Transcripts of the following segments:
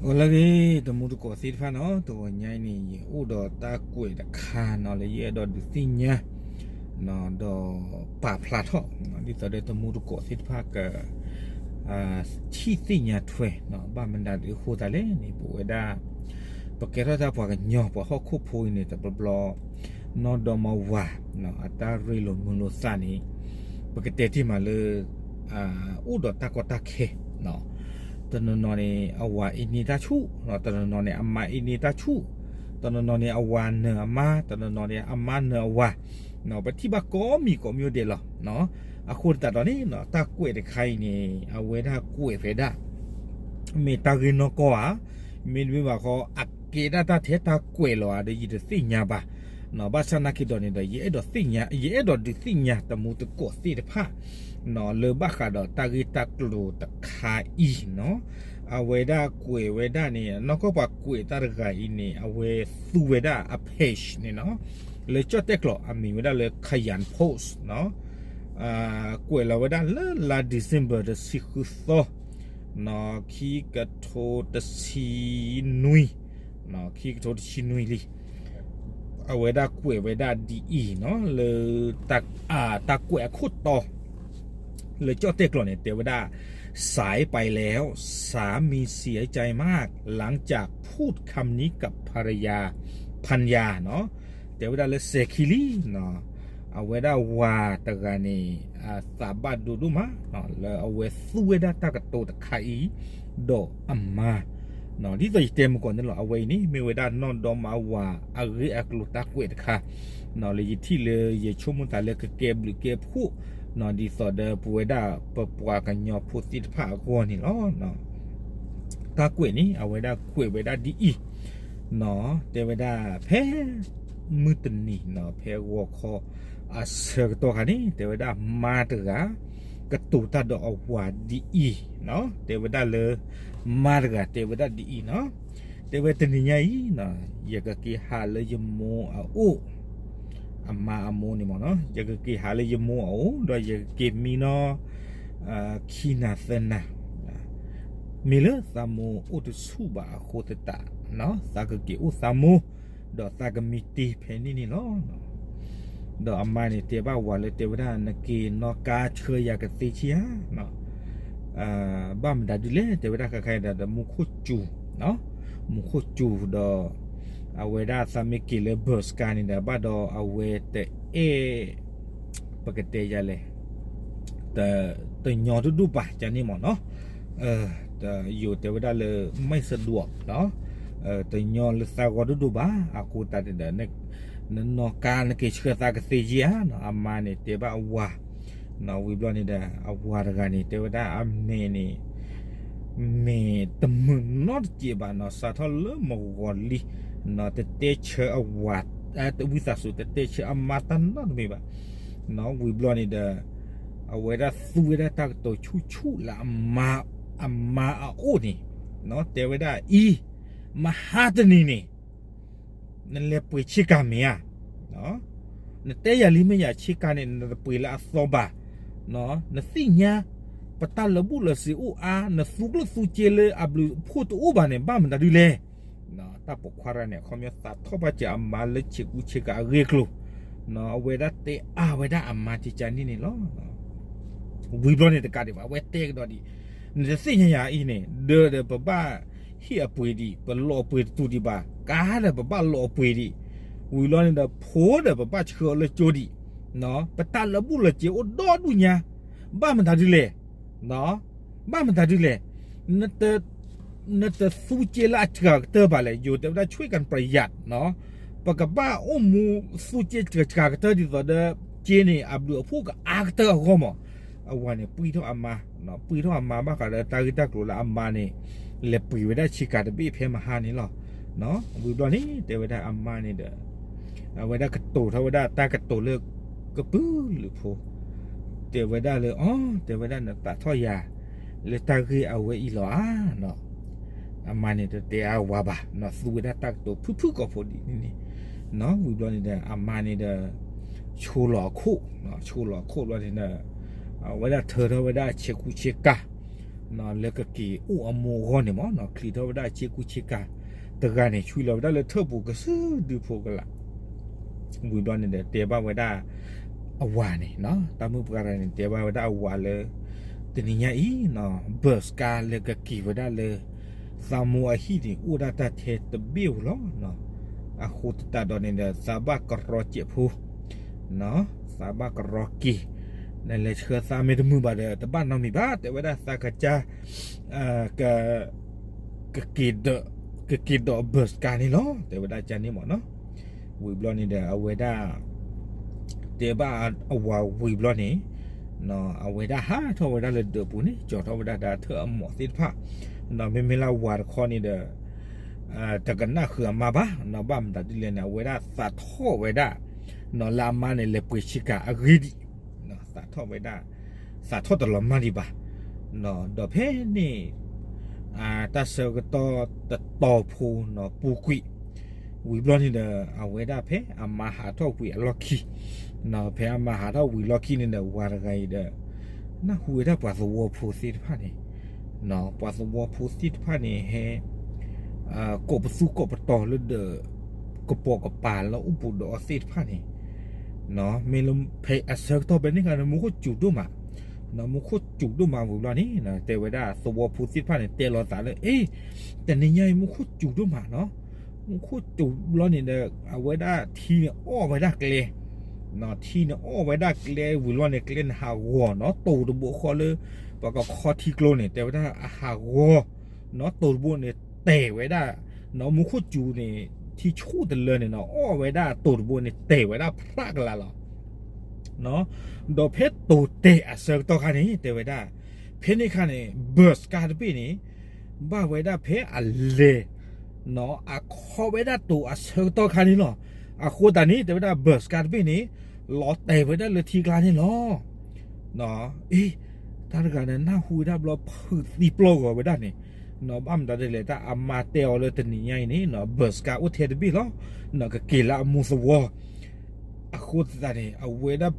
ဂီၤလၢအဂ့ၤ တမူတကိးသ့ၣ်တဖၣ်နီၤ, တဂီၤညါအံၤန့ၣ် ယအိၣ်ဒီးတၢ်ကွဲးတခါနီၤ လၢယအဲၣ်ဒိးဒုးသ့ၣ်ညါ ဒီးပာ်ဖျါထီၣ် ဒ်သိးဒီးတမူတကိးသ့ၣ်တဖၣ်က ထံၣ်သ့ၣ်ညါထွဲ ဘၣ်မနုၤဒ်အဃိသတးလဲၣ်န့ၣ် ပဝဲဒၣ် ပကဲထီၣ်တၢ်ပှၤကညီ ပှၤဟီၣ်ခိၣ်ဖိအံၤန့ၣ် တဘျီဘျီ နီၢ်ဒီမါဝၤ အတၢ်ရ့လိာ်မုာ်လိာ်သးန့ၣ် ပကတဲတ့ၢ်မးလၢ အိၣ်ဒီးတၢ်ကီတၢ်ခဲ တနီၤနီၤန့ၣ် အဝၤအ့န့ၢ်တၢ်ဆူၣ်, တနီၤနီၤန့ၣ် အမါအ့န့ၢ်တၢ်ဆူၣ်, တနီၤနီၤန့ၣ် အဝၤနၢၤအမါ, တနီၤနီၤန့ၣ် အမါနၢၤအဝၤ, ပထံၣ်ဘၣ်ကိးမံၤကိးမံၤဒဲးလီၤ. အဃိသတးဒီးန့ၣ် တၢ်ကွဲးတခါအံၤန့ၣ် အဝဲဒၣ်ကွဲးဖဲဒၣ် မ့ၢ်တၢ်ဂ့ၢ်နီၢ်ကီၢ်ဧါ, မ့တမ့ၢ်ဘၣ်ဃီ အကဲဒၣ်တၢ်ထဲတၢ်ကွဲးလီၤဧါဒီး ယတသ့ၣ်ညါဘၣ်. ဘၣ်ဆၣ်နာ်က့ၤဒီးန့ၣ်ဒီး ယအဲၣ်ဒိးသ့ၣ်ညါ ယအဲၣ်ဒိးဒုးသ့ၣ်ညါတမူတကိးသ့ၣ်တဖၣ် လၢဘၣ်ဃးဒီးတၢ်ဂ့ၢ်တၢ်ကျိၤတခါအံၤနီၤ, အဝဲဒၣ်ကွဲးဝဲဒၣ်န့ၣ် နီၢ်ကီၢ်ပှၤကွဲးတၢ်တဂၤအံၤန့ၣ် အဝဲသူဝဲဒၣ်အ page န့ၣ်နီၤ, လၢကၠီၣ်တဲၣ်ကျိာ် အမံၤဝဲဒၣ်လၢ Kayan Post နီၤ, ကွဲးလီၤဝဲဒၣ်လၢလါ December တဆံဃုသီ နီၤ ခံကထိတဆံနွံ, နီၤ ခံကထိတဆံနွံလံ အဝဲဒၣ်ကွဲးဝဲဒၣ်ဒ်အံၤနီၤ, လၢ တၢ်ကွဲးအခိၣ်တီ လၢကၠီၣ်တဲၣ်ကျိာ်န့ၣ် တဲဝဲဒၣ် สายไปแล้ว สามีเสียใจมาก หลังจากพูดคำนี้กับภรรยา พันยา နီၤ, တဲဝဲဒၣ်လၢစဲၤခံလံနီၤ, အဝဲဒၣ်ဝၤတဂၤန့ၣ် သးဘၣ်ဒိဒိၣ်မး လၢအဝဲသူဝဲဒၣ်တၢ်ကတိၤတခါအံၤ ဒီးအမါ ဒ်သိးယတဲမုၢ်ကီၢ်န့ၣ်လီၤ. အဝဲအံၤန့ၣ် မ့ၢ်ဝဲဒၣ်နီၢ်ဒီမါဝၤအဂ့ၢ်အကျိၤတၢ်ကွဲးတခါ လၢယထံၣ်လၢယဆိကမိၣ်သးလၢကကဲဘျုးကဲဖှိၣ် ဒ်သိးဒီးပဝဲဒၣ်ပပှၤကညီဖိသ့ၣ်တဖၣ်အဂီၢ်န့ၣ်လီၤ. တၢ်ကွဲးန့ၣ် အဝဲဒၣ်ကွဲးဝဲဒၣ်ဒ်အံၤ တဲဝဲဒၣ်ဖဲ မုၢ်တနံၤနီၤ ဖဲဂီၤခီ အဆၢကတီၢ်ခါန့ၣ် တဲဝဲဒၣ်မါတဂၤ ကတိၤတၢ်ဒီးအဝၤဒ်အံၤ, တဲဝဲဒၣ်လၢ မါတဂၤတဲဝဲဒၣ်ဒ်အံၤနီၤ, တဲဝဲတနံၤညါအံၤ ယကက့ၤဟးလၢယမိၢ်အအိၣ်, အမါအမိၢ်န့ၣ်မ့ၢ်နီၤ, ယကက့ၤဟးလၢယမိၢ်အအိၣ် ဒီးယကက့ၤမံနီၤ ခံနၤသၢနၤ မ့ၢ်လၢသးမိၢ်အိၣ်တဆူၣ်ဘၣ်အဃိသတး သးကက့ၤအိၣ်သးမိၢ်, ဒီးသးကမံတ့ၢ်ဖဲန့ၣ်န့ၣ်လီၤ. ဒီးအမါန့ၣ်တဲဘၣ်ဝၤလၢတဲဝဲဒၣ် နက့ၤနီၣ်ကါဆှၢယၤကသ့ဆံဧါ ဘၣ်မတၤဒုလဲၣ် တဲဝဲဒၣ်ခဲခါအံၤဒီး မူခိၣ်စူၤ, မူခိၣ်စူၤဒီး အဝဲဒၣ်သးမ့ၢ်က့ၤလၢ bus ကါန့ၣ်ဒီး ဘၣ်ဒီးအဝဲတအဲၣ် ပကတဲယၤလဲၣ် တညီတဒိၣ်ဘၣ်ကန့ၣ်မ့ၢ်နီၤ, ယိၤတဲဝဲဒၣ်လၢ ไม่สะดวก တညီလၢသးဂီၢ်တဒိၣ်ဘၣ် အဃိသတးန့ၣ်ဒီး နနီၣ်ကါနက့ၤဆှၢသးကသ့ဧါနီၤ, အမါန့ၣ်တဲဘၣ်အဝၤ ဝံၤဘျီန့ၣ်ဒီး အဝၤတဂၤန့ၣ် တဲဝဲဒၣ်အမဲာ်န့ၣ် မဲာ်တမုာ်နီတစဲးဘၣ်နီၤ, စးထီၣ်လၢမုၢ်ဂီၤလံ တတဲဆၢအဝၤ ဝံသးစူၤ တတဲဆၢအမါတၢ်နီတမံၤဘၣ်. ဝံၤဘျီန့ၣ်ဒီး အဝဲဒၣ်သူဝဲဒၣ်တၢ်ကတိၤဆူၣ်ဆူၣ်လၢ အမါအအိၣ်န့ၣ် တဲဝဲဒၣ်အံၤ မဟါတနံၤန့ၣ် နလဲၤပှ့ၤဆ့ကၤမ့ၢ်ဧါ, နတဲယၤလံမ့ၢ်ယၤဆ့ကၤန့ၣ် နတပှ့ၤလၢအသီဘၣ်, နသ့ၣ်ညါ ပတၢ်လၢာ်ဘူၣ်လၢာ်စ့အိၣ်အါ, နသူကျိၣ်သူစ့လၢအဘျုးအဖှိၣ်တအိၣ်ဘၣ်န့ၣ် ဘၣ်မတၤဒုလဲၣ်. တၢ်ပိာ်ခွါတဂၤန့ၣ် အခီပညီသးထီၣ်ဘၣ်စၢၤအမါလၢဆ့ကူဆ့ကၤအဂ့ၢ်အကျိၤ, အဝဲဒၣ်တဲအါဝဲဒၣ်အမါကကန့ၣ်န့ၣ်လီၤ. ဝံၤဘျီန့ၣ်တကးဒံးဘၣ် အဝဲတဲကဒီးဒံး, နတသ့ၣ်ညါယၤအံၤန့ၣ် ဒီးဒီးပဘၣ်ဟ့ၣ်အပှ့ၤဒံး, ပလီၤအပှ့ၤတတူၢ်ဒံးဘၣ်, ကါဒီးပဘၣ်လီၤအပှ့ၤဒံး, ဝံၤဘျီန့ၣ်ဒီး ဖိဒီးပဘၣ်ဆှၢအီၤလၢကၠိဒံး, ပတၢ်လၢာ်ဘူၣ်လၢာ်စ့အိၣ်ဒီဒူၣ်ညါ, ဘၣ်မတၤဒုလဲၣ် ဘၣ်မတၤဒုလဲၣ်, နတသူစ့လၢအစှၤကတၢၢ်ဘၣ်လဲၣ်, ယိၤတဲဝဲဒၣ် ช่วยกันประหยัด ပကဘၣ်အိၣ်မူသူစ့စှၤကတၢၢ်ဒ်သိးဒီး စ့န့ၣ် အဘျုးအဖှိၣ်ကအါကတၢၢ်အဂီၢ်မး, အဝၤန့ၣ် ပှံၢ်ထီၣ်အမါ, ပှံၢ်ထီၣ်အမါဘၣ်ဃးဒီးတၢ်ဂ့ၢ်တၢ်ကျိၤလၢအမါန့ၣ် လဲၤပှ့ၤဝဲဒၣ်ဆ့ကၤတဘ့ၣ်ဖဲမဟါန့ၣ်လီၤ. ဝံၤဘျီန့ၣ် တဲဝဲဒၣ်အမါန့ၣ်ဒီး အဝဲဒၣ်ကတိၤထီၣ်ဝဲဒၣ်တၢ်ကတိၤလၢကပုာ်လုးဖိ, တဲဝဲဒၣ်လၢ အီ တဲဝဲဒၣ်နသးထီၣ်ယၤ လၢတၢ်ဂ့ၢ်အဝဲအံၤလီၤဧါ. အမါန့ၣ်တတဲအါဝၤဘၣ်, သူဝဲဒၣ်တၢ်ကတိၤဖုၣ်ဖုၣ်ကိာ်ဖိဒ်န့ၣ်န့ၣ်, ဝံၤဘျီန့ၣ်ဒီး အမါန့ၣ်ဒီး ဆိလီၤအခိၣ်, ဆိလီၤအခိၣ်ဘျီန့ၣ်ဒီး အဝဲဒၣ်ထၢထီၣ်ဝဲဒၣ်ဆ့ကူဆ့ကၤ လၢကက့ၤအိၣ်အမိၢ်အဂီၢ်န့ၣ်မ့ၢ်နီၤ ချံးထီၣ်ဝဲဒၣ်ဆ့ကူဆ့ကၤတဂၤန့ၣ် ဆွံလီၤဝဲဒၣ်လၢထၢၣ်ပူၤကစုဒုဖိကလာ် ဝံၤဘျီန့ၣ်ဒီး တဲဘၣ်ဝဲဒၣ်အဝၤန့ၣ်နီၤ တၢ်မုၣ်ပှၢ်တဂၤန့ၣ် တဲဘၣ်ဝဲဒၣ်အဝၤလၢ တနံၤညါအံၤနီၤ ဘၢးစကါလၢကက့ၤဝဲဒၣ်လၢ သးမိၢ်အဟံၣ်န့ၣ် အိၣ်ဒၣ်တၢ်ထဲတဘ့ၣ်ဧိၤလီၤ. အဃိသတးဒီးန့ၣ်ဒီး သးဘၣ်ကရီစဲးဖိ သးဘၣ်ကရီက့ၤ နလဲၤဆှၢသးမ့ၢ်တမုာ်ဘၣ်ဒီး တဘၣ်နီတမံၤဘၣ် တဲဝဲဒၣ်သးကစၢ် က ကက့ၤဒီး ကက့ၤဒီးဘၢးစကါန့ၣ်လီၤ တဲဝဲဒၣ်ကန့ၣ်မ့ၢ်နီၤ. ဝံၤဘျီန့ၣ်ဒီး အဝဲဒၣ် တဲဘၣ်အဝၤဝံၤဘျီန့ၣ် အဝဲဒၣ်ဟးထီၣ်ဝဲဒၣ်လၢဒၢးပူၤန့ၣ် ကၠီၤထီၣ်ဝဲဒၣ်တၢ်ထၢၣ်အမီၢ်သ့ၣ်တဖၣ် ဒီးမ့မ့ၢ်လၢဝၤတခီန့ၣ်ဒီး တကနၣ်ဃုာ်အမါဘၣ် ဘၣ်မတၤဒ်လဲၣ်န့ၣ် အဝဲဒၣ်သးထီၣ်ဝဲဒၣ် လၢအမါန့ၣ် လဲၤပှ့ၤဆ့ကၤအဂ့ၢ်ဒံး သးထီၣ်ဝဲဒၣ် သးထီၣ်တလီၤမၢ်ဒံးဘၣ် ဒီးဖဲန့ၣ် တၢ်ဆၢကတီၢ်တတီၤဖိနီၤ ပူၤကွံာ် ဝံၤဘျီန့ၣ်ဒီး အဝဲဒၣ်ဖဲအမါဟးထီၣ်ဝံၤအလီၢ်ခံ ဖဲအမါဟးထီၣ်ဝံၤလီၢ်ခံန့ၣ်ဒီး ဝၤတဂၤအံၤဒီး နၢ်ဟူဝဲဒၣ်ပှၤသဝီဖိသ့ၣ်တဖၣ်န့ၣ် ပှၤသဝီဖိသ့ၣ်တဖၣ်န့ၣ် ဟဲ ကိးပသူကိးပတီၤလၢဒီး ကပိာ်ကပၤလၢအိၣ်ဘူးဒီးအီၤသ့ၣ်တဖၣ်န့ၣ် မ့ၢ်လၢဖဲအဆၢကတီၢ်ဖဲန့ၣ်အခါန့ၣ် မူခိၣ်စူၤဒိၣ်မး မူခိၣ်စူၤဒိၣ်မးဝံၤဘျီန့ၣ် တဲဝဲဒၣ်သဝီဖိသ့ၣ်တဖၣ်န့ၣ် တဲလီၤသးလၢ အ့ တနံၤညါအံၤမူခိၣ်စူၤဒိၣ်မးနီၤ မူခိၣ်စူၤဘျီန့ၣ်ဒီး အဝဲဒၣ်ထံန့ၣ်အီၣ်ဝဲဒၣ်ကျဲ ထံန့ၣ်အီၣ်ဝဲဒၣ်ကျဲဝံၤဘျီန့ၣ် ကျဲန့ၣ်ဟးဂီၤနီၤ တိၤတဘိဃီလၢ ပှၤကခီထံကျိန့ၣ် တဲဝဲဒၣ်အဟးဂီၤ နီၤ တိၤတဘိန့ၣ်တဲာ်ဝဲဒၣ် နီၤမူခိၣ်စူၤန့ၣ် ထံဆူၣ်တလၢန့ၣ်နီၤ အီၣ်ဝဲဒၣ်တိၤတဘိန့ၣ်တဲာ်ဝဲဒၣ်ဖျးကလၤလီၤ ဒီးဖဲတိၤတဲာ်အဆၢကတီၢ်ခါန့ၣ် တဲဝဲဒၣ် ဖဲန့ၣ်အခါန့ၣ် ဘၢးစကါတဘ့ၣ်န့ၣ် ဘၣ်ဝဲဒၣ်ဖဲအလဲၤ နီၤ အခီဝဲဒၣ်တိၤအဆၢကတီၢ်ခါန့ၣ်လီၤ. အဃိသတးန့ၣ် တဲဝဲဒၣ်ဘၢးစကါတဘ့ၣ်န့ၣ် လီၤတဲာ်ဝဲဒၣ်လၢထံကျါန့ၣ်လီၤ. အ့ တၢ်တဂၤန့ၣ် နၢ်ဟူဝဲဒၣ်ဘျီဖုးသံပျီၢ်ဂီၤဝဲဒၣ်န့ၣ် နီၤ ဘၣ်မတၤဒ်လဲၣ် တၢ်အမါတဲအီၤလၢတနံၤညါအံၤန့ၣ် နီၤ ဘၢးစကါအိၣ်ထဲတဘ့ၣ်လီၤ. နီၤ ကက့ၤလၢအမိၢ်သဝီ အဃိသတးန့ၣ် အဝဲဒၣ်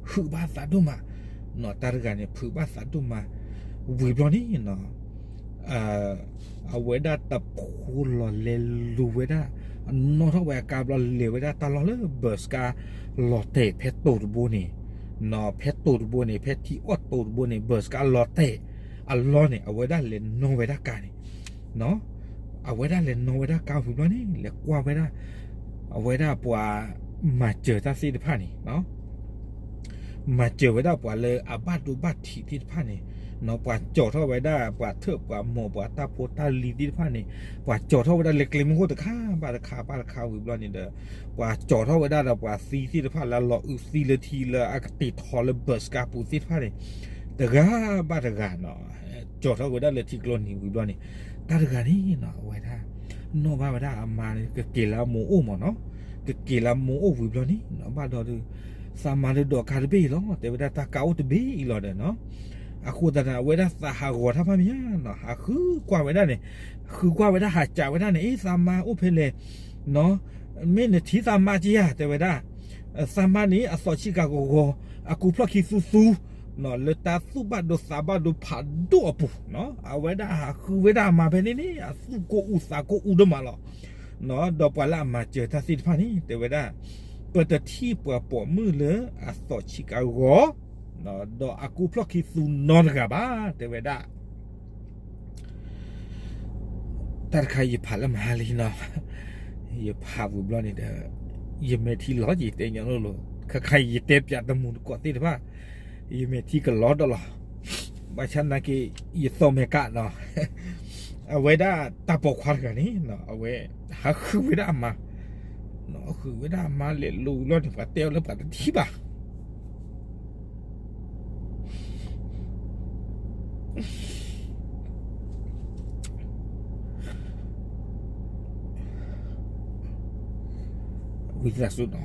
ဖုးဘၣ်သးဒိၣ်မး နီၤ တၢ်တဂၤန့ၣ် ဖုးဘၣ်သးဒိၣ်မး ဝံၤဘျီန့ၣ် အဝဲဒၣ်တဖိလီၤလဲၤလူၤဝဲဒၣ် နီၣ်ထီၣ်ဝဲအကါဘျီ လဲၤဝဲဒၣ်တၢ်လီၢ်လၢဘၢးစကါ လီၤတဲာ်ဖဲတိၤတဘိန့ၣ် နီၤ ဖဲတိၤတဘိန့ၣ် ဖဲထံအီၣ်တိၤတဘိန့ၣ် ဘၢးစကါလီၤတဲာ်အလီၢ်န့ၣ် အဝဲဒၣ်လဲၤနီၣ်ဝဲဒၣ်ကါန့ၣ် အဝဲဒၣ်လဲၤနီၣ်ဝဲဒၣ်ကါဝံၤဘျီန့ၣ် လဲၤကွၢ်ဝဲဒၣ် အဝဲဒၣ်ပှၤမၤစၢၤတၢ်သ့ၣ်တဖၣ်န့ၣ် မၤစၢၤဝဲဒၣ်ပှၤလၢအဘၣ်ဒိဘၣ်ထံးသ့ၣ်တဖၣ်န့ၣ် ပှၤကၠီၤထီၣ်ဝဲဒၣ်ပှၤထၢၣ်ပှၤမိၢ်ပှၤတၢ်ဖိတၢ်လံၤသ့ၣ်တဖၣ်န့ၣ် ပှၤကၠီၤထီၣ်ဝဲဒၣ်လၢကျဲမုၢ်ခိၣ်တခါဘၣ်တခါဘၣ်တခါဝံၤဘျီန့ၣ်ဒီး ပှၤကၠီၤထီၣ်ဝဲဒၣ်ဒီးပှၤသံသ့ၣ်တဖၣ်လၢလီၤအုးသံလၢထံလၢအကတ့ၢ်ထီလၢဘၢးစကါပူၤသ့ၣ်တဖၣ်န့ၣ် တဂၤဘၣ်တဂၤနီၤ ကၠီၤထီၣ်ဝဲဒၣ်လၢထံကျိနံၤဝံၤဘျီန့ၣ် တၢ်တဂၤန့ၣ်နီၤ အဝဲဒၣ် နီၣ်ဘၣ်ဝဲဒၣ်အမါန့ၣ် ကက့ၤလၢအမိၢ်အိၣ်မ့ၢ်နီၤ ကက့ၤလၢအမိၢ်အိၣ်ဝံၤဘျီန့ၣ် ဘၣ်ဒီး သးမါဒုးဒီးကါတဘ့ၣ်အံၤလီၤ တဲဝဲဒၣ်တၢ်ကါအိၣ်တဘ့ၣ်အံၤလီၤဒီးနီၤ အဃိသတးန့ၣ် အဝဲဒၣ်သးဟးဂီၤတၢ်ဖးမံၤညါနီၤ ဟးဃုကွၢ်ဝဲဒၣ်န့ၣ် ဃုကွၢ်ဝဲဒၣ်ဟးစံးဝဲဒၣ်န့ၣ် အ့ သးမါအိၣ်ဖဲလဲၣ် မ့ၢ်နထံၣ်သးမါက့ဧါ တဲဝဲဒၣ် သးမါန့ၣ် အသီၣ်ဆံးကၤဂီၤဂီၤ အကူဖျီၣ်ခံသူသူ လၢတၢ်သူၣ်ဘၣ်ဒိသးဘၣ်ဒိဖးဒိၣ်အပူၤ အဝဲဒၣ်ဟးဃုဝဲဒၣ်အမါဖဲန့ၣ်န့ၣ် အသူၣ်ကိၢ်အူသးကိၢ်အူဒိၣ်မးလီၤ ဒီးပှၤလၢအမၤစၢၤတၢ်သ့ၣ်တဖၣ်န့ၣ် တဲဝဲဒၣ် ပတထံၣ်ပှၤပိာ်မုၣ်လၢအသီၣ်ဆံးကၤဂီၤ ဒီးအကူဖျီၣ်ခံသူနီတဂၤဘၣ် တဲဝဲဒၣ် တၢ်တခါယဖးလၢမဟါလံနီၤ ယဖးဝံၤဘျီန့ၣ်ဒီး ယမဲာ်ထံလီၤ ယတဲညီလိၤလိၤ ခါခါအံၤယတဲပၠးတမူတကိးသ့ၣ်တဖၣ် ယမဲာ်ထံကလီၤဒီးလီၤ ဘၣ်ဆၣ်နာ်က့ ယသီၣ်မဲာ်ကးနီၤ အဝဲဒၣ်တၢ်ပိာ်ခွါတဂၤန့ၣ် အဝဲ ဟးဃုဝဲဒၣ်အမါ ဃုဝဲဒၣ်အမါလဲၤလိၤလီၤန့ၣ် ပှၤတဲအီၤလၢပှၤတထံၣ်ဘၣ် ဝံသးစူၤနီ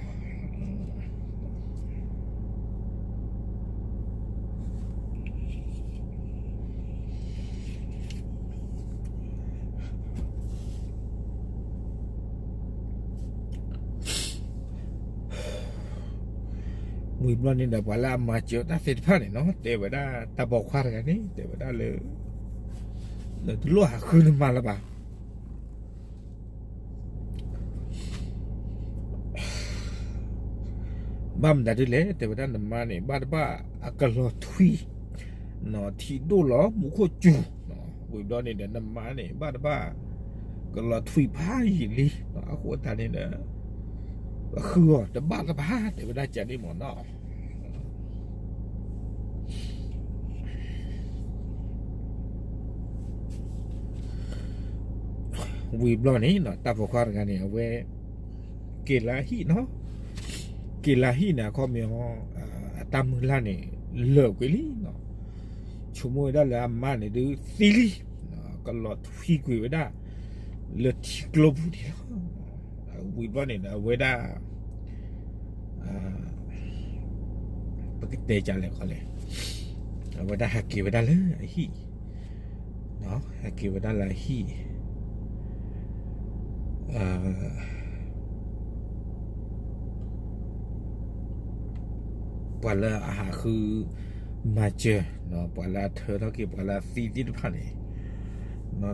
ၤ ဝံၤဘျီန့ၣ်ဒီး ပှၤလၢအမၤစၢၤတၢ်သ့ၣ်တဖၣ်န့ၣ်နီၤ တဲဝဲဒၣ်တၢ်ပိာ်ခွါတဂၤန့ၣ် တဲဝဲဒၣ်လၢ နတလိၣ်ဟးဃုနမါလၢၤဘၣ်. ဘၣ်မတၤဒ်လဲၣ် တဲဝဲဒၣ်နမါန့ၣ် ဘၣ်တဘၣ်အကလီၤထွံ ထံဒိၣ်လီၤမူခိၣ်စူၤ, ဝံၤဘျီန့ၣ်ဒီး နမါန့ၣ် ဘၣ်တဘၣ် ကလီၤထွံဖးယံာ်လံ, အဃိသတးန့ၣ်ဒီး ပဃုအီၤတဘၣ်လၢၤဘၣ် တဲဝဲဒၣ်ကန့ၣ်မ့ၢ်နီၤ. ဝံၤဘျီန့ၣ် တၢ်ပိာ်ခွါတဂၤန့ၣ် အဝဲ က့ၤလၢအဟံၣ်နီၤ, က့ၤလၢအဟံၣ်န့ၣ် အခီပညီ အတၢ်မုၢ်လၢ်န့ၣ် လၢာ်ကွံာ်လံနီၤ, ဆိကမိၣ်ဝဲဒၣ်လၢအမါန့ၣ်ဒုးသံလံ, ကလီၤထွံကွံာ်ဝဲဒၣ် လၢထံကျိပူၤန့ၣ်လီၤ. ဝံၤဘျီန့ၣ်ဒီး အဝဲဒၣ် ပကတဲကလဲၣ်ခီလဲၣ်, အဝဲဒၣ်ဟဲက့ၤဝဲဒၣ်လၢအဟံၣ်, ဟဲက့ၤဝဲဒၣ်လၢအဟံၣ်, ပှၤလၢအဟးဃုမၤစၢၤ, ပှၤလၢအထၢထီၣ်က့ၤ ပှၤလၢအသံသ့ၣ်တဖၣ်န့ၣ်,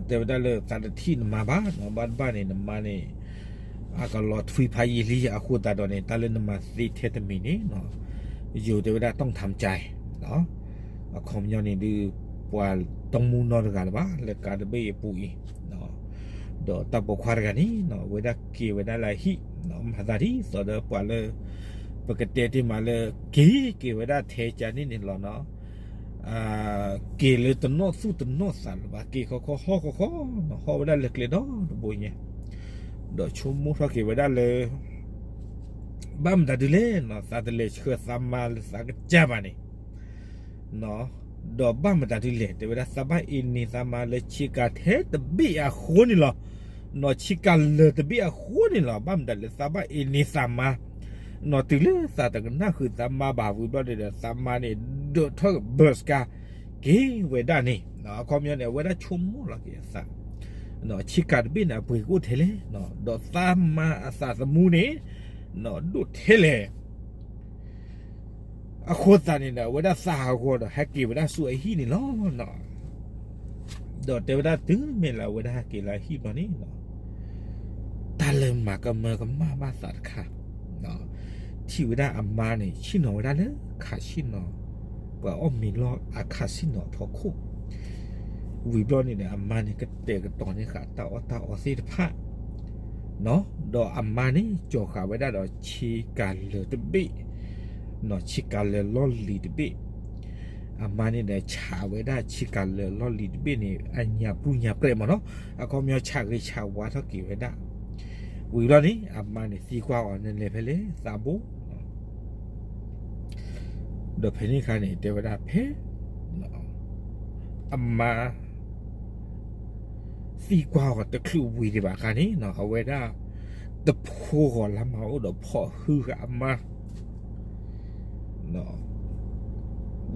တဲဝဲဒၣ်လၢသးတထံၣ်နမါဘၣ်, ဘၣ်တဘၣ်န့ၣ် နမါန့ၣ် အကလီၤထွံဖးယံာ်လံ အဃိသတးဒီးန့ၣ် တၢ်လၢနမၤသ့ထဲတမံၤန့ၣ် ယိၤတဲဝဲဒၣ် ต้องทำใจ အခီပညီန့ၣ်ဒုး ပှၤတမူနီတဂၤလၢၤဘၣ် လၢကါတဘ့ၣ်အပူၤအံၤ, ဒီးတၢ်ပိာ်ခွါတဂၤန့ၣ် အဝဲဒၣ်က့ၤဝဲဒၣ်လၢအဟံၣ်, မၤသးဒ်သိးဒီးပှၤလၢ ပကတဲတ့ၢ်မးလၢ က့ၤက့ၤဝဲဒၣ်ထဲကန့ၣ်န့ၣ်လီၤနီၤ, က့ၤလၢတနီၣ်သူၣ်တနီၣ်သးလၢၤဘၣ် က့ၤခီခီဟီၣ်ခီခီ, ဟီၣ်ဝဲဒၣ်လၢကျဲဒီတဘိညါ, ဒီးဆိကမိၣ်ထီၣ်က့ၤဝဲဒၣ်လၢ ဘၣ်မတၤဒုးလဲၣ်နီၤ သးတလဲၤဆှၢသးမါလၢသးကစၢ်ဘၣ်န့ၣ်, ဒီးဘၣ်မတၤဒုးလဲၣ် တဲဝဲဒၣ်သးဘၣ်အ့န့ၢ်သးမါလၢဆ့ကၤထဲတဘ့ၣ်အဃိန့ၣ်လီၤ, နီၤဆ့ကၤလၢာ်တဘ့ၣ်အဃိန့ၣ်လီၤ, ဘၣ်မတၤလၢသးဘၣ်အ့န့ၢ်သးမါ, နီၤတုၤလၢသးတကနၣ်ဃုာ်သးမါဘၣ်ဝံၤဘျီန့ၣ်ဒီး သးမါန့ၣ် ဒၢးထီၣ်ဘၢၣ်စကါ က့ၤဝဲဒၣ်န့ၣ်, အခီပညီန့ၣ် အဝဲဒၣ်ဆိကမိၣ်လီၤက့ၤအသး, ဆ့ကၤတဘ့ၣ်န့ၣ် အပှ့ၤကအိၣ်ထဲလဲၣ်, ဒီးသးမါအသးသမူန့ၣ် ဒိၣ်ထဲလဲၣ် အဃိသတးန့ၣ်ဒီး အဝဲဒၣ်သးဟးဂီၤဒီး ဟဲက့ၤဝဲဒၣ်ဆူအဟံၣ်န့ၣ်လီၤ. ဒီးတဲဝဲဒၣ်တုၤမ့ၢ်လၢအဝဲဒၣ်ဟဲက့ၤလၢအဟံၣ်ဘျီန့ၣ် တၢ်လၢမၤကမၢကမၣ်ဘၣ်သးတခါ, ထံၣ်ဝဲဒၣ်အမါန့ၣ် ဆ့ၣ်နီၤဝဲဒၣ်လၢခးဆ့ၣ်နီၤ, ပှၤအီၣ်မ့ၤလီၢ်အခးဆ့ၣ်နီၤအဖီခိၣ်, ဝံၤဘျီန့ၣ်ဒီး အမါန့ၣ် ကတဲာ်ကတီၤန့ၢ်ဃာ်တၢ်အီၣ်တၢ်အီသ့ၣ်တဖၣ် ဒီးအမါန့ၣ် ကၠီၤဃာ်ဝဲဒၣ်ဒီးဆ့ကၤလၢာ်တဘ့ၣ်, ဆ့ကၤလၢာ်လီၢ်လံၤတဘ့ၣ်, အမါန့ၣ်ဒီးဆးဝဲဒၣ်ဆ့ကၤလၢာ်လီၢ်လံၤတဘ့ၣ်န့ၣ် အညၣ်ပူၤညၣ်ပြဲးမ့ၢ်နီၤ, အခီပညီဆးဂ့ၤဆးဝါထီၣ်က့ၤဝဲဒၣ်, ဝံၤဘျီန့ၣ် အမါန့ၣ်သံကွၢ်အီၤ နလဲၤဖဲလဲၣ်သးဘိ ဒီးဖဲန့ၣ်အခါန့ၣ် တဲဝဲဒၣ်ဖဲ အမါ သံကွၢ်အီၤတချုးဝံၤဒံးဘၣ်အခါန့ၣ် အဝဲဒၣ် တဖိဂီၤလါမၤအိၣ်ဒီးဖီၣ်ဟုဃာ်အမါ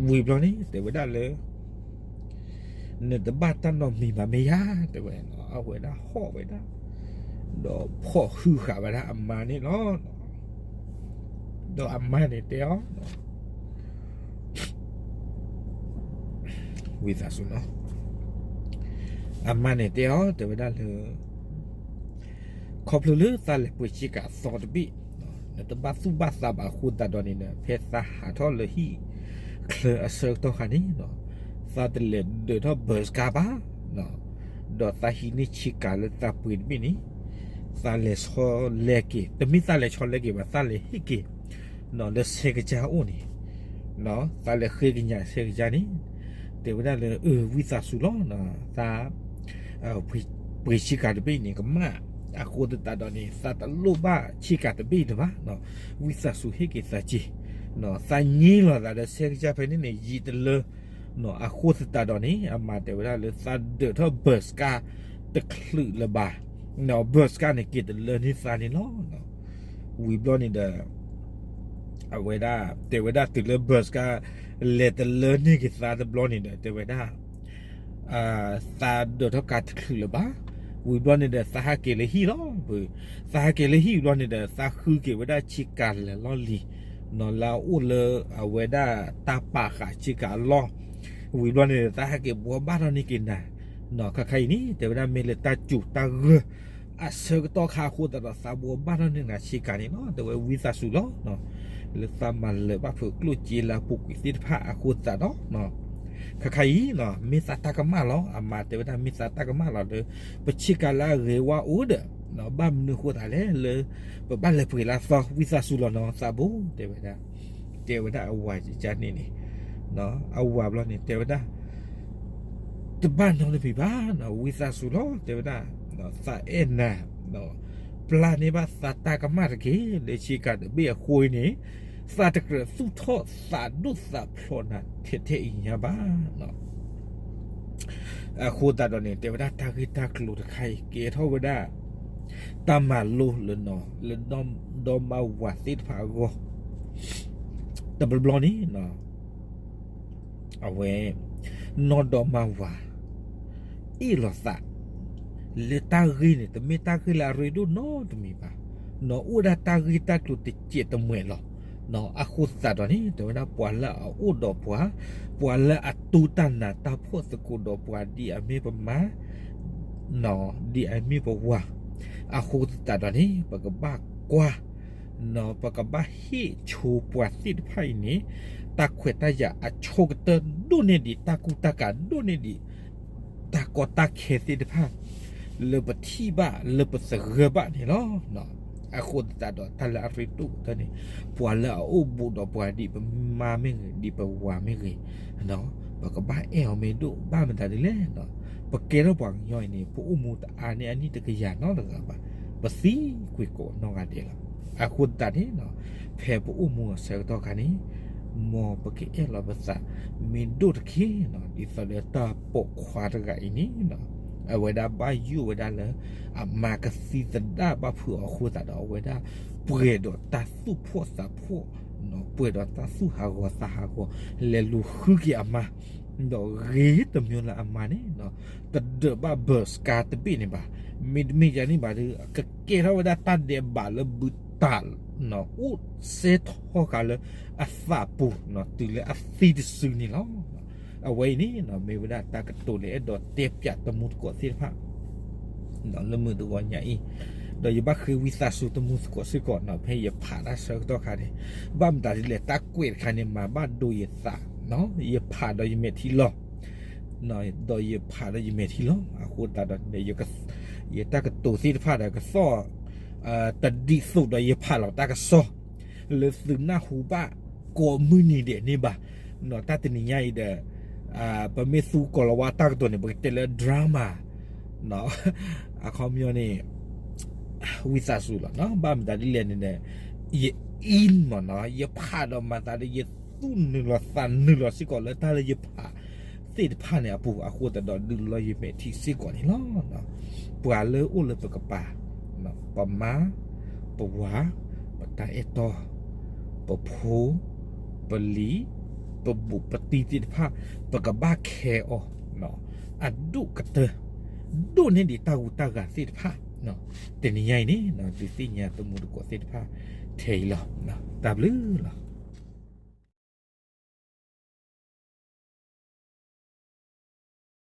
ဝံၤဘျီန့ၣ် တဲဝဲဒၣ်လၢ နတဘၣ်တၢ်နီတမံၤဘၣ်မ့ၢ်ဧါ တဲဝဲ, အဝဲဒၣ်ဟီၣ်ဝဲဒၣ် ဒီးဖီၣ်ဟုဃာ်ဝဲဒၣ်အမါန့ၣ်လီၤ. ဒီးအမါန့ၣ်တဲအီၤ ဝံသးစူၤနီၤ, အမါန့ၣ်တဲအီၤ တဲဝဲဒၣ်လၢ ခီဖျိလၢသးလဲၤပှ့ၤဆ့ကၤအသီတဘ့ၣ်, နတဘၣ်သူၣ်ဘၣ်သးဘၣ်အဃိသတးဒီးန့ၣ်ဒီး ဖဲသးဟးထီၣ်လၢဟံၣ်ချၢအဆၢကတီၢ်ခါန့ၣ်, သးတလဲၤဒၢးထီၣ်ဘၢစကါဘၣ်, ဒီးသးဟံးန့ၢ်ဆ့ကၤလၢသးပှ့ၤတဘ့ၣ်န့ၣ်, သးလဲၤဆီလဲက့ၤ, တမ့ၢ်သးလဲၤဆီလဲက့ၤဘၣ်, သးလဲၤဟ့ၣ်က့ၤ လၢဆဲကစၢ်အအိၣ်န့ၣ်, သးလဲၤဃ့ကညးဆဲကစၢ်န့ၣ်, တဲဝဲဒၣ်လၢ အၢ ဝံသးစူၤလီၤ, သး ပှ့ၤဆ့ကၤတဘ့ၣ်န့ၣ် ကမၣ်, အဃိသတးဒီးန့ၣ် သးတလိၣ်ဘၣ်ဆ့ကၤတဘ့ၣ်လၢၤဘၣ်, ဝံသးစူၤဟ့ၣ်က့ၤသးစ့, သးညံလိာ်သးဒီးဆဲကစၢ်ဖဲန့ၣ်န့ၣ် ယံာ်တလၢ, အဃိသတးဒီးန့ၣ် အမၤတဲဝဲဒၣ်လၢသးဒၢးထီၣ်ဘၢစကါတချုးလၢၤဘၣ်, ဘၢစကါန့ၣ်က့ၤတလၢန့ၢ်သးန့ၣ်လီၤ. ဝံၤဘျီန့ၣ်ဒီး အဝဲဒၣ် တဲဝဲဒၣ်တုၤလၢဘၢစကါ လဲၤတလၢန့ၢ်က့ၤသးတဘျီန့ၣ်ဒီး တဲဝဲဒၣ် သးဒၢးထီၣ်ကါတချုးလၢၤဘၣ်, ဝံၤဘျီန့ၣ်ဒီး သးဟးက့ၤလၢဟံၣ်လီၤ, သးဟးက့ၤလၢဟံၣ်ဘျီန့ၣ်ဒီး သးဃုက့ၤဝဲဒၣ်ဆ့ကၤလၢာ်လီၢ်လံၤ, လၢအအိၣ်လၢအဝဲဒၣ်တၢ်ပာ်ဃာ်ဆ့ကၤအလီၢ်, ဝံၤဘျီန့ၣ်ဒီး သးဟးက့ၤဘှီဘၣ်ထီၣ်န့ၢ်က့ၤနၤ, ခါခါအံၤန့ၣ် တဲဝဲဒၣ်မ့ၢ်လၢတၢ်စူၤတၢ်ဂၢၢ်အဆၢကတီၢ်ခါအဃိသတးဒီး သးဘိဘၣ်ထီၣ်န့ၢ်နၤဆ့ကၤန့ၣ်လီၤ. တဲဝဲဝံသးစူၤလီၤ. လၢသးမၤလၢာ်ဘၣ်ဖုးကျိၣ်စ့လၢအပူၤကွံာ်သ့ၣ်တဖၣ်အဃိသတးဒီး ခါခါအံၤ မ့ၢ်သးတၢ်ကမၣ်လီၤ. အမါတဲဝဲဒၣ်မ့ၢ်သးတၢ်ကမၣ်လီၤလၢ ပဆ့ကၤလၢအဂ့ၤဝါအိၣ်ဒီး ဘၣ်မနုၤအဃိသးလဲၣ်လၢ ပဘၣ်လဲၤပှ့ၤလၢအသီ ဝံသးစူၤလီၤနီၤ သးဘိ တဲဝဲဒၣ်, တဲဝဲဒၣ်အဝၤန့ၣ်န့ၣ်, အဝၤဘျီန့ၣ် တဲဝဲဒၣ် တဘၣ်နီတမံၤဘၣ်နီၤ ဝံသးစူၤလီၤ တဲဝဲဒၣ်, သးအဲၣ်နၤ ပျၢ်န့ၢ်ဘၣ်သးတၢ်ကမၣ်တက့ၢ် လၢဆ့ကၤတဘ့ၣ်အဃိအံၤန့ၣ် သးတကြၢးသူၣ်ထီၣ်သးဒိၣ်သးဖျိးနၤထဲထဲအံၤညါဘၣ်နီၤ. အဃိသတးဒီးန့ၣ် တဲဝဲဒၣ်တၢ်ဂ့ၢ်တၢ်ကျိၤတခါအံၤ ကဲထီၣ်ဝဲဒၣ် တၢ်မၤလိလၢနီၤ လၢနီၢ်ဒီမါဝၤသ့ၣ်တဖၣ်အဂီၢ်, တဘျီဘျီန့ၣ် အဝဲ နီၢ်ဒီမါဝၤ အ့ၣ်လိာ်သး လၢတၢ်ဂ့ၢ်န့ၣ် တမ့ၢ်တၢ်ဂ့ၢ်လၢအရ့ဒိၣ်နီတမံၤဘၣ်, နီၢ်အိၣ်ဝဲဒၣ်တၢ်ဂ့ၢ်တၢ်ကျိၤတစဲးတမှဲာ်လီၤ. အဃိသတးဒီးန့ၣ် တဲဝဲဒၣ်ပှၤလၢအအိၣ်ဒီးပှၤ, ပှၤလၢအတူၢ်တၢ်နးတၢ်ဖှီၣ်သကိးဒီးပှၤ ဒ်အမ့ၢ်ပမါ ဒ်အမ့ၢ်ပဝၤ, အဃိသတးဒီးန့ၣ် ပကဘၣ်ကွၢ် ပကဘၣ်ဟ့ၣ်ဆိပှၤသ့ၣ်တဖၣ်အံၤန့ၣ် တၢ်ခွဲးတၢ်ယာ်အဆိကတၢၢ်ဒိၣ်န့ၢ်ဒံး တၢ်ကူတၢ်ကၤဒိၣ်န့ၢ်ဒံး တၢ်ကီတၢ်ခဲသ့ၣ်တဖၣ် လၢပထံၣ်ဘၣ်လၢပသဂၢၢ်ဘၣ်န့ၣ်လီၤ. အဃိသတးဒီးတၢ်လၢအရ့ဒိၣ်ကတၢၢ်န့ၣ် ပှၤလၢအအိၣ်ဘူးဒီးပှၤဒ်ပမါမ့ၢ်ဂ့ၤ ဒ်ပဝၤမ့ၢ်ဂ့ၤ ပကဘၣ်အဲၣ်အီၤမ့ၢ်ဒိၣ် ဘၣ်မတၤဒ်လဲၣ် ပကဲထီၣ်ပှၤကညီအံၤန့ၣ် ပအိၣ်မူတအါန့ၢ်အနံၣ်တကယၤနီတဂၤဘၣ်, ပသံကွံာ်ကိးနီၢ်ဂၤဒဲးလီၤ. အဃိသတးန့ၣ် ဖဲပအိၣ်မူအဆၢကတီၢ်ခါန့ၣ် မ်ပကအဲၣ်လီၤပသး မ့ၢ်ဒိၣ်တက့ၢ်နီၤ ဒ်သိးလၢတၢ်ပိာ်ခွါတဂၤအံၤန့ၣ် အဝဲဒၣ်ဘၣ်ယိၣ်ဝဲဒၣ်လၢ အမါကသံသဒၣ်ဘၣ်ဖုးအီၤအဃိသတးဒီး အဝဲဒၣ်ပှဲၤဒီးတၢ်သူၣ်ဖှီၣ်သးဖှီၣ် ပှဲၤဒီးတၢ်သူၣ်ဟးဂီၤသးဟးဂီၤ လဲၤလူၤဃုက့ၤအမါ ဒီးဂ့ၤတမံၤလၢအမါန့ၣ် တဒၢးဘၣ်ဘၢးစကါတဘ့ၣ်န့ၣ်ဘၣ်. မ့တမ့ၢ်ယၤန့ၣ်ဘၣ်ဒီး ကကဲထီၣ်ဝဲဒၣ်တၢ်ဒဲးဘးလၢဘုးတၢ် အိၣ်စဲထီဃာ်လၢအသးပူၤ တုၤလၢအသံတစုန့ၣ်လီၤ. အဝဲအံၤန့ၣ် မ့ၢ်ဝဲဒၣ်တၢ်ကတိၤလၢအဲၣ်ဒိးတဲပၠးတမူသကိးသ့ၣ်တဖၣ် လၢမုၢ်တဂီၤညါအံၤ, ဒီးယဘၣ်ဃ့ဝံသးစူၤတမူသကိးစ့ၢ်ကီးနီၤ ဖဲယဖးတၢ်ဆၢကတီၢ်ခါန့ၣ် ဘၣ်မတၤဒ်လဲၣ် တၢ်ကွဲးတခါန့ၣ် မၤဘၣ်ဒိယသး, ယဖးဒီးယမဲာ်ထံလီၤ ဒီးယဖးဒီးယမဲာ်ထံလီၤ အဃိသတးဒီး ယတၢ်ကတိၤသ့ၣ်တဖၣ်ဒီးကသီၣ် တဒ်သိးဒီးယဖးလီၤတၢ်ကစီၣ် လၢသုနၢ်ဟူဘၣ်ကိးမုၢ်နံၤဒဲးန့ၣ်ဘၣ်. တၢ်တနံၤညါအံၤဒီး ပမ့ၢ်သူကီၤလၤဝါတၢ်ကတိၤန့ၣ် ပကတဲလၢ drama အခီပညီန့ၣ် ဝံသးစူၤလီၤနီၤ ဘၣ်မတၤဒ်လဲၣ်န့ၣ်ဒီး ယ in မ့ၢ်နီၤ ယဖးဒီးမၤသးဒီး ယသူၣ်နုာ်လီၤသးနုာ်လီၤစ့ၢ်ကီးလၢတၢ်လၢယဖးသ့ၣ်တဖၣ်န့ၣ်အပူၤ အဃိသတးဒီးဒုးလီၤယမဲာ်ထံစ့ၢ်ကီးန့ၣ်လီၤ. ပှၤလၢအိၣ်လၢပကပၤ ပမါ ပဝၤ ပတၢ်အဲၣ်တီ ပဖိ ပလံၤ ပဘူးပတံၢ်သ့ၣ်တဖၣ် ပကဘၣ်ခဲအီၤ အဒိၣ်ကတၢၢ် ဒိၣ်န့ၢ်ဒံးတၢ်ဂူၤတၢ်ဂၤသ့ၣ်တဖၣ် တနံၤညါအံၤန့ၣ် ဒုးသ့ၣ်ညါတမူတကိးသ့ၣ်တဖၣ်ထဲအံၤလီၤ. တၢ်ဘျုးလီၤ.